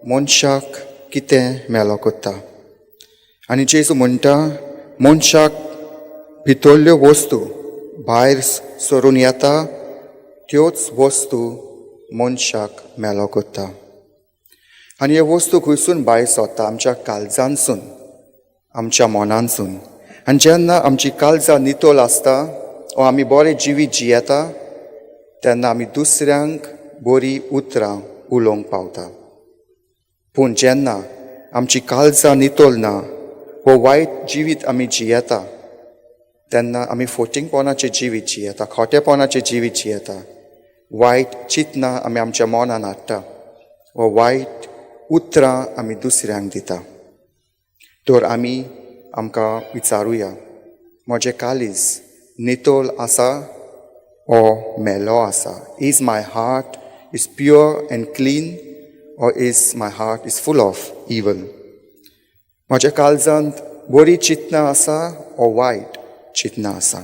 मनशाक कितें मेलो करता. आनी जेजू म्हणटा, मनशाक भितरल्यो वस्तू भायर सरून येता, त्योच वस्तू मनशाक मेलो करता. आनी ह्यो वस्तू खंयसून भायर सरता? आमच्या काळजांसून, आमच्या मनांसून. आनी जेन्ना आमची काळजां नितळ आसता वो आमी बरें जिवीत जियेता, तेन्ना आमी दुसऱ्यांक बरीं उतरां उलोवंक पावता. पूण जेन्ना आमची काळजां नितळ ना वो वायट जिवीत आमी जियेता, तेन्ना आमी फोटिंगपणाचें जिवीत जियेता, खोटेपणाचें जिवीत जियेता, वायट चिंतनां आमी आमच्या मनान हाडटा वो वायट उतरां आमी दुसऱ्यांक दिता. तर आमी आमकां विचारुया, म्हजें काळीज नितळ आसा ओ मेलो आसा? Is my heart is pure and clean or is my heart is full of evil? म्हज्या काळजांत बरी चिंतनां आसा ओ वायट चिंतनां आसा?